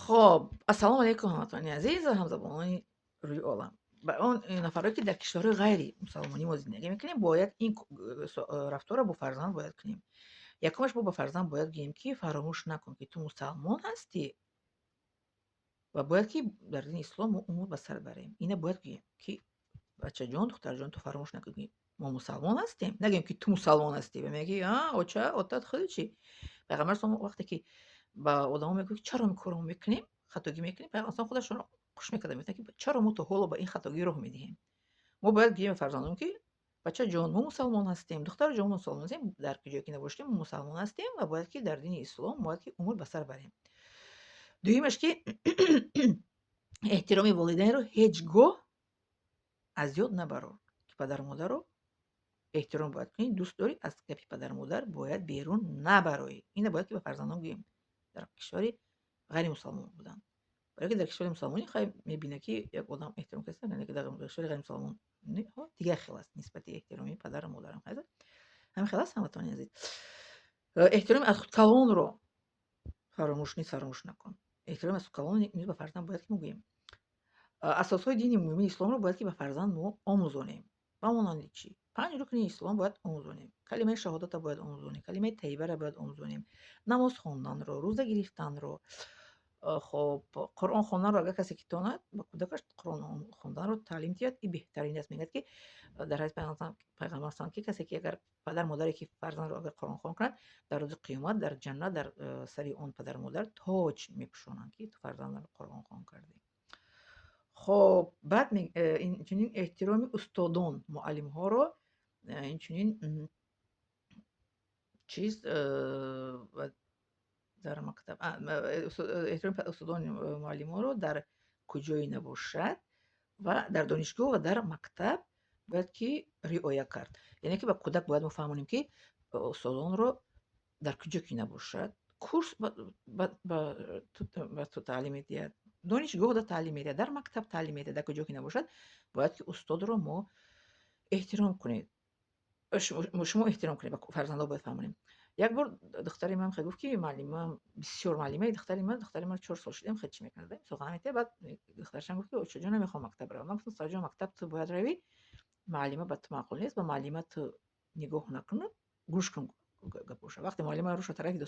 Хоб, ассалому алайкум, ҳамватанони азиз ва ҳамзабонони рӯи олам. Ба он нафарое, ки дар кишварҳои ғайри мусалмонӣ мо зиндагӣ мекунем, бояд ин рафторро бо фарзанд бояд кунем. Якумаш, мо ба фарзанд бояд гӯем, ки фаромӯш накун, ки ту мусалмон ҳастӣ ва бояд, ки дар дини ислом мо умр ба сар барем. Ина бояд гӯем, ки бачаҷон, духтарҷон, ту фаромӯш накун, ки мо мусалмон ҳастем. Нагӯем, ки ту мусалмон ҳастӣ ва мегӯӣ: «А, оча, отат худи чӣ?» Пайғамбар вақте ки ба одамо мегӯяд, ки чаро ин корро мекунем, хатогӣ мекунем, пайғамбар худашонро хуш мекарда, мегуфтанд, ки чаро мо то ҳоло ба ин хатогӣ роҳ медиҳем? Мо бояд гӯем ба фарзандон, ки бачаҷон, мо мусалмон ҳастем, духтарҷон, мо мусалмон ҳастем, дар куҷое ки набошем, мо мусалмон ҳастем ва бояд, ки дар дини ислом бояд, ки умр ба сар барем. Дуюмаш, ки эҳтироми волидайнро ҳеҷ гоҳ аз ёд набарор, ки падару модарро эҳтиром бояд кунӣ, дӯст дорӣ, аз гапи падару модар бояд берун набароӣ. Ина бояд, ки ба фарзандон гӯем дар кишвари ғайримусалмон будан. Барое ки дар кишвари мусалмонӣ хай мебинад, ки як одам эҳтиром кардааст, ки дар кишвари ғайримусалмон дигар хел аст нисбати эҳтироми падару модарам. Ҳамин хел аст, ҳамватанони азиз. Эҳтироми аз худкалонро фаромӯш низ фаромӯш накун. Эҳтироми аз худкалон низ ба фарзанд бояд, ки мо гӯем. Асосҳои дини муъмини исломро бояд, ки ба фарзанд мо омӯзонем. Ба монанди чӣ? Панҷ рукни ислом бояд омӯзонем, калимаи шаҳодатро бояд омӯзонем, калимаи тайибаро бояд омӯзонем, намоз хонданро, рӯза гирифтанро, хоб, Қуръон хонданро. Агар касе ки тонад, ба кӯдакаш Қуръон хонданро таълим диҳад, ин беҳтарин аст. Мегӯяд, ки дар ҳадис пайғамбар ки касе ки агар падар модаре ки фарзандро агар қуръонхон кунад, дар рӯзи қиёмат дар ҷаннат дар сари он падару модар тоҷ мепӯшонанд, ки ту фарзандро қуръонхон кардӣ. Хоб, баъд инчунин эҳтироми устодон, муаллимҳоро, инчунин чиз дар мактаб, эҳтироми устодони муаллимҳоро дар куҷое набошад ва дар донишгоҳ ва дар мактаб бояд, ки риоя кард. Яъне ки ба кӯдак бояд мо фаҳмонем, ки устодонро дар куҷо ки набошад, курс ба ту таълим медиҳад, донишгоҳда таълим медиҳад, дар мактаб таълим медиҳад, дар куҷо ки набошад, бояд, ки устодро мо эҳтиром кунед, шумо эҳтиром кунед. Ба фарзандҳо бояд фаҳмонем. Як бор духтари ман хел гуфт, ки муаллимам бисёр муаллимаи духтари ман, духтари ман 4 сол шудем, хел чӣ мекунад, сухан метиҳад. Баъд духтарашам гуфт, ки очаҷон, намехоҳам мактаб равам. Ман гуфтам: «Духтарҷон, мактаб ту бояд равӣ. Муаллима ба ту маъқул нест, ба муаллима ту нигоҳ накуну гӯш кун гапоша. Вақте муаллима рӯша тарафи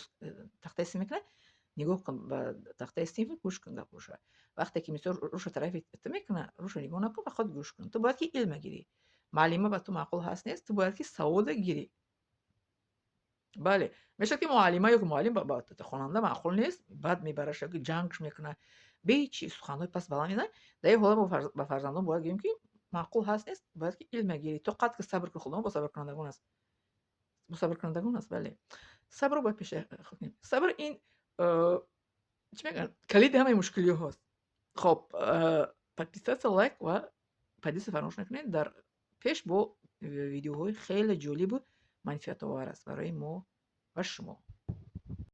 тахтаи синф мекунад, нигоҳ кун ба тахтаи синф, гӯш кун гапоша. Вақте ки, мисол, рӯша тарафи ту мекунад, рӯша нигоҳ накун, фақат гӯш кун. Ту бояд, ки илма гирӣ. Муаллима ба ту маъқул ҳаст, нест, ту бояд, ки савода гирӣ». Бале, мешавад, ки муаллима ё муаллим ба хонанда маъқул нест, баъд мебараш, ҷангш мекунад, бечи суханҳои паст баланд мезанад. Дар ин ҳолат мо ба фарзандон бояд гӯем, ки маъқул ҳаст, нест, бояд, ки илма гирӣ. Тоқат ки, сабр ки, Худованд бо сабркунандагон аст, бо сабркунандагон аст. Бале, сабрро бояд пеша кунем. Сабр ин чӣ мегӯянд, калиди ҳамаи мушкилиҳост. Хоб, подписаться, лайк ва поделиться фаромӯш накунед. Дар пеш бо видеоҳои хеле ҷолибу манфиатовар аст барои мо ва шумо.